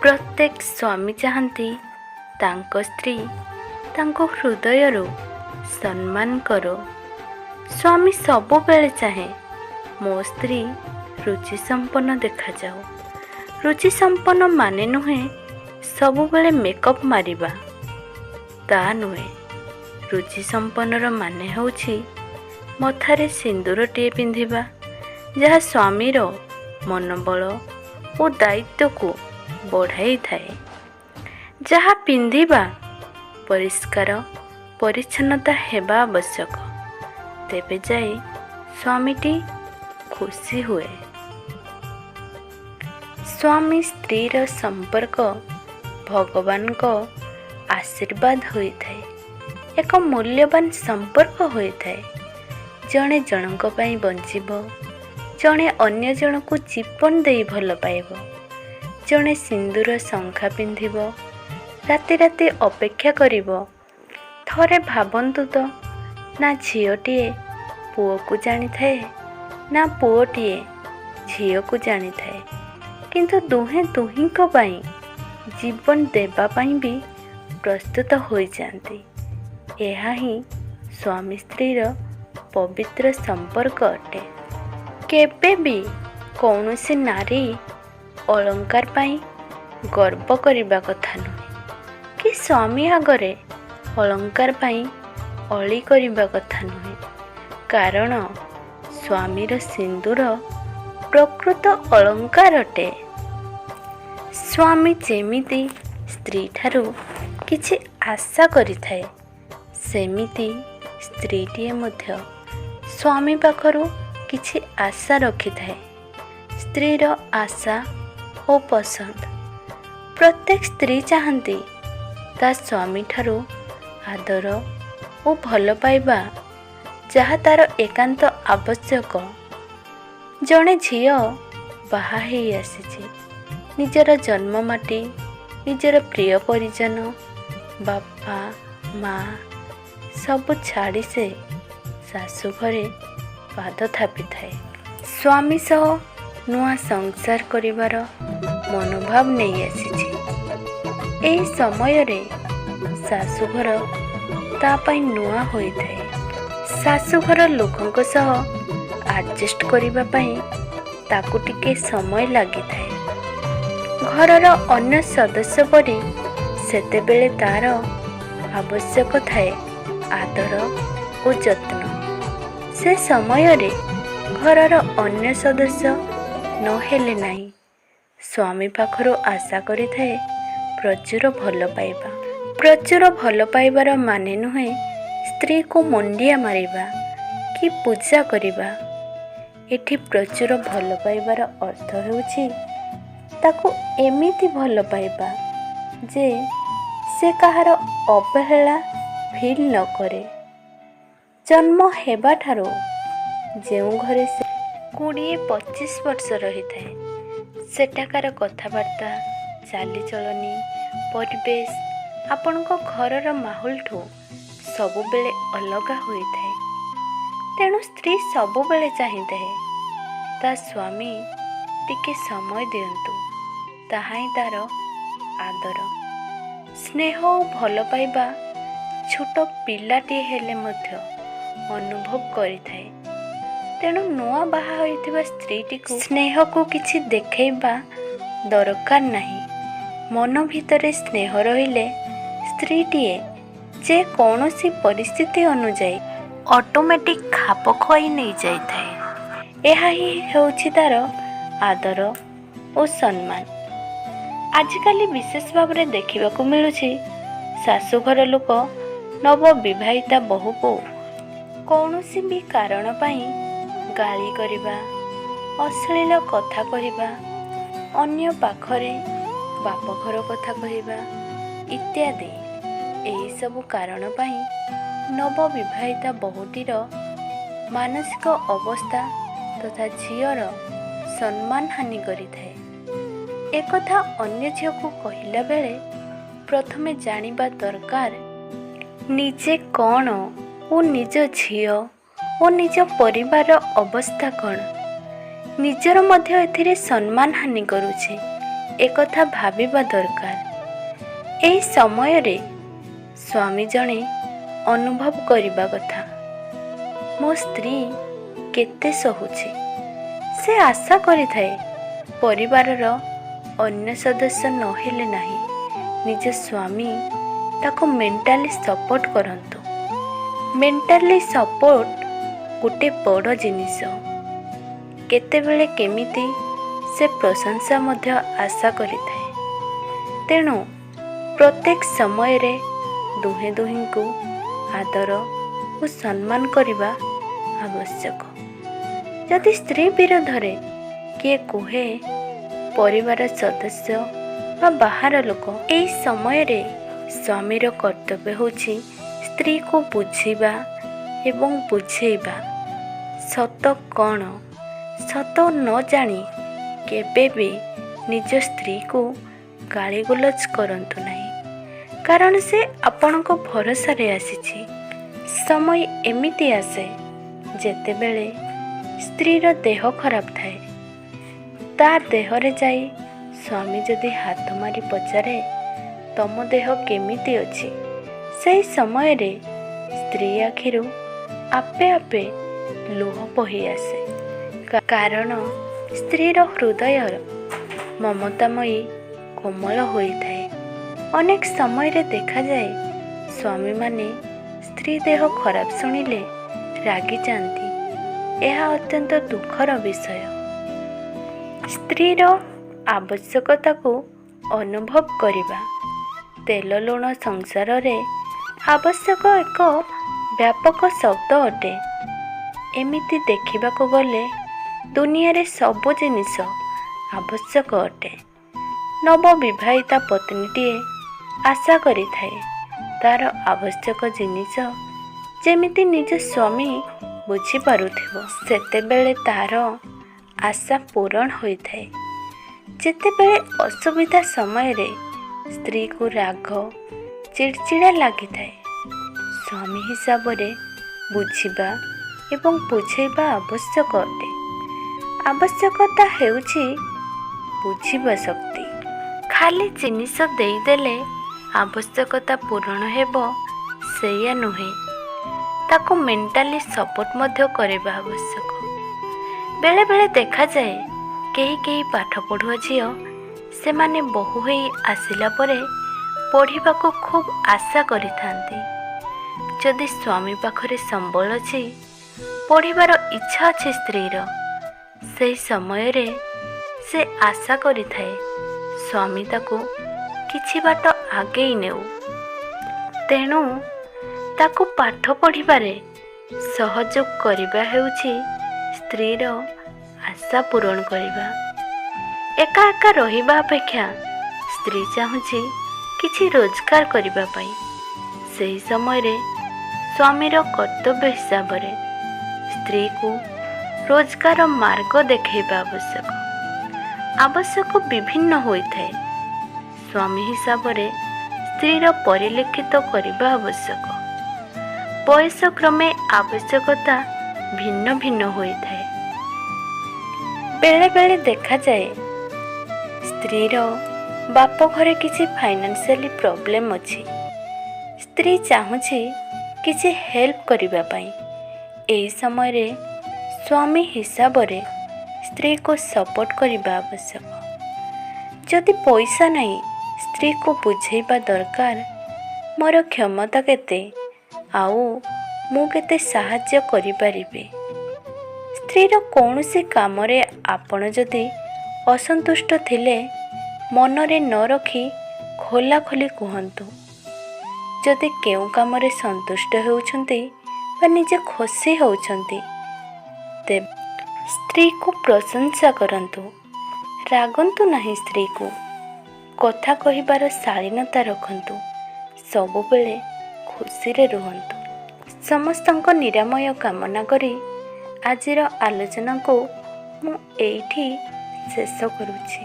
ପ୍ରତ୍ୟେକ ସ୍ୱାମୀ ଚାହାନ୍ତି ତାଙ୍କ ସ୍ତ୍ରୀ ତାଙ୍କୁ ହୃଦୟରୁ ସମ୍ମାନ କରୁ। ସ୍ୱାମୀ ସବୁବେଳେ ଚାହେଁ ମୋ ସ୍ତ୍ରୀ ରୁଚି ସମ୍ପନ୍ନ ଦେଖାଯାଉ। ରୁଚି ସମ୍ପନ୍ନ ମାନେ ନୁହେଁ ସବୁବେଳେ ମେକଅପ୍ ମାରିବା, ତା ନୁହେଁ। ରୁଚି ସମ୍ପନ୍ନର ମାନେ ହେଉଛି ମଥାରେ ସିନ୍ଦୁରଟିଏ ପିନ୍ଧିବା, ଯାହା ସ୍ୱାମୀର ମନୋବଳ ଓ ଦାୟିତ୍ୱକୁ ବଢ଼ାଇଥାଏ। ଯାହା ପିନ୍ଧିବା ପରିଷ୍କାର ପରିଚ୍ଛନ୍ନତା ହେବା ଆବଶ୍ୟକ, ତେବେ ଯାଇ ସ୍ୱାମୀଟି ଖୁସି ହୁଏ। ସ୍ୱାମୀ ସ୍ତ୍ରୀର ସମ୍ପର୍କ ଭଗବାନଙ୍କ ଆଶୀର୍ବାଦ ହୋଇଥାଏ, ଏକ ମୂଲ୍ୟବାନ ସମ୍ପର୍କ ହୋଇଥାଏ। ଜଣେ ଜଣଙ୍କ ପାଇଁ ବଞ୍ଚିବ, ଜଣେ ଅନ୍ୟ ଜଣକୁ ଜୀବନ ଦେଇ ଭଲ ପାଇବ, ଜଣେ ସିନ୍ଦୁର ଶଙ୍ଖା ପିନ୍ଧିବ, ରାତି ରାତି ଅପେକ୍ଷା କରିବ। ଥରେ ଭାବନ୍ତୁ ତ, ନା ଝିଅଟିଏ ପୁଅକୁ ଜାଣିଥାଏ, ନା ପୁଅଟିଏ ଝିଅକୁ ଜାଣିଥାଏ, କିନ୍ତୁ ଦୁହେଁ ଦୁହିଁଙ୍କ ପାଇଁ ଜୀବନ ଦେବା ପାଇଁ ବି ପ୍ରସ୍ତୁତ ହୋଇଯାଆନ୍ତି। ଏହା ହିଁ ସ୍ୱାମୀ ସ୍ତ୍ରୀର ପବିତ୍ର ସମ୍ପର୍କ ଅଟେ। କେବେ ବି କୌଣସି ନାରୀ ଅଳଙ୍କାର ପାଇଁ ଗର୍ବ କରିବା କଥା ନୁହେଁ କି ସ୍ୱାମୀ ଆଗରେ ଅଳଙ୍କାର ପାଇଁ ଅଳି କରିବା କଥା ନୁହେଁ, କାରଣ ସ୍ୱାମୀର ସିନ୍ଦୁର ପ୍ରକୃତ ଅଳଙ୍କାର ଅଟେ। ସ୍ୱାମୀ ଯେମିତି ସ୍ତ୍ରୀଠାରୁ କିଛି ଆଶା କରିଥାଏ, ସେମିତି ସ୍ତ୍ରୀଟିଏ ମଧ୍ୟ ସ୍ୱାମୀ ପାଖରୁ କିଛି ଆଶା ରଖିଥାଏ। ସ୍ତ୍ରୀର ଆଶା ଓ ପସନ୍ଦ। ପ୍ରତ୍ୟେକ ସ୍ତ୍ରୀ ଚାହାନ୍ତି ତା ସ୍ୱାମୀଠାରୁ ଆଦର ଓ ଭଲ ପାଇବା, ଯାହା ତା'ର ଏକାନ୍ତ ଆବଶ୍ୟକ। ଜଣେ ଝିଅ ବାହା ହେଇ ଆସିଛି। ନିଜର ଜନ୍ମମାଟି, ନିଜର ପ୍ରିୟ ପରିଜନ, ବାପା ମା ସବୁ ଛାଡ଼ି ସେ ଶାଶୁଘରେ ପାଦ ଥାପିଥାଏ। ସ୍ୱାମୀ ସହ ନୂଆ ସଂସାର କରିବାର ମନୋଭାବ ନେଇ ଆସିଛି। ଏହି ସମୟରେ ଶାଶୁଘର ତା ପାଇଁ ନୂଆ ହୋଇଥାଏ। ଶାଶୁଘର ଲୋକଙ୍କ ସହ ଆଡ଼ଜଷ୍ଟ କରିବା ପାଇଁ ତାକୁ ଟିକେ ସମୟ ଲାଗିଥାଏ। ଘରର ଅନ୍ୟ ସଦସ୍ୟ ପରି ସେତେବେଳେ ତା'ର ଆବଶ୍ୟକ ଥାଏ ଆଦର ଓ ଯତ୍ନ। ସେ ସମୟରେ ଘରର ଅନ୍ୟ ସଦସ୍ୟ ନହେଲେ ନାହିଁ, ସ୍ୱାମୀ ପାଖରୁ ଆଶା କରିଥାଏ ପ୍ରଚୁର ଭଲ ପାଇବା। ପ୍ରଚୁର ଭଲ ପାଇବାର ମାନେ ନୁହେଁ ସ୍ତ୍ରୀକୁ ମୁଣ୍ଡିଆ ମାରିବା କି ପୂଜା କରିବା। ଏଠି ପ୍ରଚୁର ଭଲ ପାଇବାର ଅର୍ଥ ହେଉଛି ତାକୁ ଏମିତି ଭଲ ପାଇବା ଯେ ସେ କାହାର ଅବହେଳା ଫିଲ୍ ନ କରେ। ଜନ୍ମ ହେବାଠାରୁ ଯେଉଁ ଘରେ ସେ 20-25 ବର୍ଷ ରହିଥାଏ, ସେଠାକାର କଥାବାର୍ତ୍ତା, ଚାଲିଚଳନି, ପରିବେଶ ଆପଣଙ୍କ ଘରର ମାହୋଲଠୁ ସବୁବେଳେ ଅଲଗା ହୋଇଥାଏ। ତେଣୁ ସ୍ତ୍ରୀ ସବୁବେଳେ ଚାହିଁଥାଏ ତା ସ୍ୱାମୀ ଟିକେ ସମୟ ଦିଅନ୍ତୁ। ତାହା ହିଁ ତା'ର ଆଦର, ସ୍ନେହ ଓ ଭଲ ପାଇବା ଛୋଟ ପିଲାଟିଏ ହେଲେ ମଧ୍ୟ ଅନୁଭବ କରିଥାଏ। ତେଣୁ ନୂଆ ବାହା ହୋଇଥିବା ସ୍ତ୍ରୀଟିକୁ ସ୍ନେହକୁ କିଛି ଦେଖେଇବା ଦରକାର ନାହିଁ। ମନ ଭିତରେ ସ୍ନେହ ରହିଲେ ସ୍ତ୍ରୀଟିଏ ଯେ କୌଣସି ପରିସ୍ଥିତି ଅନୁଯାୟୀ ଅଟୋମେଟିକ୍ ଖାପ ଖୁଆଇ ନେଇଯାଇଥାଏ। ଏହା ହିଁ ହେଉଛି ତା'ର ଆଦର ଓ ସମ୍ମାନ। ଆଜିକାଲି ବିଶେଷ ଭାବରେ ଦେଖିବାକୁ ମିଳୁଛି, ଶାଶୁଘର ଲୋକ ନବବିବାହିତା ବୋହୂକୁ କୌଣସି ବି କାରଣ ପାଇଁ ଗାଳି କରିବା, ଅଶ୍ଳୀଳ କଥା କହିବା, ଅନ୍ୟ ପାଖରେ ବାପଘର କଥା କହିବା ଇତ୍ୟାଦି। ଏହିସବୁ କାରଣ ପାଇଁ ନବବିବାହିତା ବୋହୂଟିର ମାନସିକ ଅବସ୍ଥା ତଥା ଝିଅର ସମ୍ମାନ ହାନି କରିଥାଏ। ଏକଥା ଅନ୍ୟ ଝିଅକୁ କହିଲା ବେଳେ ପ୍ରଥମେ ଜାଣିବା ଦରକାର ନିଜେ କ'ଣ ଓ ନିଜ ଝିଅ ଓ ନିଜ ପରିବାରର ଅବସ୍ଥା କ'ଣ। ନିଜର ମଧ୍ୟ ଏଥିରେ ସମ୍ମାନ ହାନି କରୁଛି। ଏକଥା ଭାବିବା ଦରକାର। ଏହି ସମୟରେ ସ୍ୱାମୀ ଜଣେ ଅନୁଭବ କରିବା କଥା, ମୋ ସ୍ତ୍ରୀ କେତେ ସହୁଛି। ସେ ଆଶା କରିଥାଏ ପରିବାରର ଅନ୍ୟ ସଦସ୍ୟ ନହେଲେ ନାହିଁ, ନିଜ ସ୍ୱାମୀ ତାକୁ ମେଣ୍ଟାଲି ସପୋର୍ଟ କରନ୍ତୁ। ମେଣ୍ଟାଲି ସପୋର୍ଟ ଗୋଟେ ବଡ଼ ଜିନିଷ। କେତେବେଳେ କେମିତି ସେ ପ୍ରଶଂସା ମଧ୍ୟ ଆଶା କରିଥାଏ। ତେଣୁ ପ୍ରତ୍ୟେକ ସମୟରେ ଦୁହେଁ ଦୁହିଁଙ୍କୁ ଆଦର ଓ ସମ୍ମାନ କରିବା ଆବଶ୍ୟକ। ଯଦି ସ୍ତ୍ରୀ ବିରୋଧରେ କିଏ କୁହେ, ପରିବାର ସଦସ୍ୟ ବା ବାହାର ଲୋକ, ଏହି ସମୟରେ ସ୍ୱାମୀର କର୍ତ୍ତବ୍ୟ ହେଉଛି ସ୍ତ୍ରୀକୁ ବୁଝିବା ଏବଂ ବୁଝେଇବା ସତ କ'ଣ। ସତ ନ ଜାଣି କେବେ ବି ନିଜ ସ୍ତ୍ରୀକୁ ଗାଳିଗୁଲଜ କରନ୍ତୁ ନାହିଁ, କାରଣ ସେ ଆପଣଙ୍କ ଭରସାରେ ଆସିଛି। ସମୟ ଏମିତି ଆସେ ଯେତେବେଳେ ସ୍ତ୍ରୀର ଦେହ ଖରାପ ଥାଏ, ତା ଦେହରେ ଯାଇ ସ୍ୱାମୀ ଯଦି ହାତ ମାରି ପଚାରେ, ତମ ଦେହ କେମିତି ଅଛି, ସେହି ସମୟରେ ସ୍ତ୍ରୀ ଆଖିରୁ ଆପେ ଆପେ ଲୁହ ବୋହି ଆସେ। କାରଣ ସ୍ତ୍ରୀର ହୃଦୟ ମମତାମୟୀ କୋମଳ ହୋଇଥାଏ। ଅନେକ ସମୟରେ ଦେଖାଯାଏ, ସ୍ୱାମୀମାନେ ସ୍ତ୍ରୀ ଦେହ ଖରାପ ଶୁଣିଲେ ରାଗିଯାଆନ୍ତି। ଏହା ଅତ୍ୟନ୍ତ ଦୁଃଖର ବିଷୟ। ସ୍ତ୍ରୀର ଆବଶ୍ୟକତାକୁ ଅନୁଭବ କରିବା। ତେଲ ଲୁଣ ସଂସାରରେ ଆବଶ୍ୟକ ଏକ ବ୍ୟାପକ ଶବ୍ଦ ଅଟେ। ଏମିତି ଦେଖିବାକୁ ଗଲେ ଦୁନିଆରେ ସବୁ ଜିନିଷ ଆବଶ୍ୟକ ଅଟେ। ନବବିବାହିତା ପତ୍ନୀଟିଏ ଆଶା କରିଥାଏ ତାର ଆବଶ୍ୟକ ଜିନିଷ ଯେମିତି ନିଜ ସ୍ୱାମୀ ବୁଝିପାରୁଥିବ। ସେତେବେଳେ ତାର ଆଶା ପୂରଣ ହୋଇଥାଏ। ଯେତେବେଳେ ଅସୁବିଧା ସମୟରେ ସ୍ତ୍ରୀକୁ ରାଗ ଚିଡ଼ଚିଡ଼ା ଲାଗିଥାଏ, ସ୍ୱାମୀ ହିସାବରେ ବୁଝିବା ଏବଂ ବୁଝେଇବା ଆବଶ୍ୟକ ଅଟେ। ଆବଶ୍ୟକତା ହେଉଛି ବୁଝିବା ଶକ୍ତି। ଖାଲି ଜିନିଷ ଦେଇଦେଲେ ଆବଶ୍ୟକତା ପୂରଣ ହେବ ସେଇଆ ନୁହେଁ, ତାକୁ ମେଣ୍ଟାଲି ସପୋର୍ଟ ମଧ୍ୟ କରିବା ଆବଶ୍ୟକ। ବେଳେବେଳେ ଦେଖାଯାଏ, କେହି କେହି ପାଠ ପଢ଼ୁଆ ଝିଅ ସେମାନେ ବୋହୂ ହୋଇ ଆସିଲା ପରେ ପଢ଼ିବାକୁ ଖୁବ୍ ଆଶା କରିଥାନ୍ତି। ଯଦି ସ୍ୱାମୀ ପାଖରେ ସମ୍ବଳ ଅଛି, ପଢ଼ିବାର ଇଚ୍ଛା ଅଛି ସ୍ତ୍ରୀର, ସେହି ସମୟରେ ସେ ଆଶା କରିଥାଏ ସ୍ୱାମୀ ତାକୁ କିଛି ବାଟ ଆଗେଇ ନେଉ। ତେଣୁ ତାକୁ ପାଠ ପଢ଼ିବାରେ ସହଯୋଗ କରିବା ହେଉଛି ସ୍ତ୍ରୀର ଆଶା ପୂରଣ କରିବା। ଏକା ଏକା ରହିବା ଅପେକ୍ଷା ସ୍ତ୍ରୀ ଚାହୁଁଛି କିଛି ରୋଜଗାର କରିବା ପାଇଁ। ସେହି ସମୟରେ ସ୍ୱାମୀର କର୍ତ୍ତବ୍ୟ ହିସାବରେ ସ୍ତ୍ରୀକୁ ରୋଜଗାର ମାର୍ଗ ଦେଖାଇବା ଆବଶ୍ୟକ। ଆବଶ୍ୟକ ବିଭିନ୍ନ ହୋଇଥାଏ। ସ୍ୱାମୀ ହିସାବରେ ସ୍ତ୍ରୀର ପରିଲକ୍ଷିତ କରିବା ଆବଶ୍ୟକ। ବୟସ କ୍ରମେ ଆବଶ୍ୟକତା ଭିନ୍ନ ଭିନ୍ନ ହୋଇଥାଏ। ବେଳେବେଳେ ଦେଖାଯାଏ, ସ୍ତ୍ରୀର ବାପ ଘରେ କିଛି ଫାଇନାନ୍ସିଆଲି ପ୍ରୋବ୍ଲେମ୍ ଅଛି, ସ୍ତ୍ରୀ ଚାହୁଁଛି କିଛି ହେଲ୍ପ କରିବା ପାଇଁ। ଏହି ସମୟରେ ସ୍ୱାମୀ ହିସାବରେ ସ୍ତ୍ରୀକୁ ସପୋର୍ଟ କରିବା ଆବଶ୍ୟକ। ଯଦି ପଇସା ନାହିଁ, ସ୍ତ୍ରୀକୁ ବୁଝେଇବା ଦରକାର ମୋର କ୍ଷମତା କେତେ ଆଉ ମୁଁ କେତେ ସାହାଯ୍ୟ କରିପାରିବି। ସ୍ତ୍ରୀର କୌଣସି କାମରେ ଆପଣ ଯଦି ଅସନ୍ତୁଷ୍ଟ ଥିଲେ, ମନରେ ନ ରଖି ଖୋଲାଖୋଲି କୁହନ୍ତୁ। ଯଦି କେଉଁ କାମରେ ସନ୍ତୁଷ୍ଟ ହେଉଛନ୍ତି ବା ନିଜେ ଖୁସି ହେଉଛନ୍ତି, ତେବେ ସ୍ତ୍ରୀକୁ ପ୍ରଶଂସା କରନ୍ତୁ, ରାଗନ୍ତୁ ନାହିଁ। ସ୍ତ୍ରୀକୁ କଥା କହିବାର ଶାଳୀନତା ରଖନ୍ତୁ। ସବୁବେଳେ ଖୁସିରେ ରୁହନ୍ତୁ। ସମସ୍ତଙ୍କ ନିରାମୟ କାମନା କରି ଆଜିର ଆଲୋଚନାକୁ ମୁଁ ଏଇଠି ଶେଷ କରୁଛି।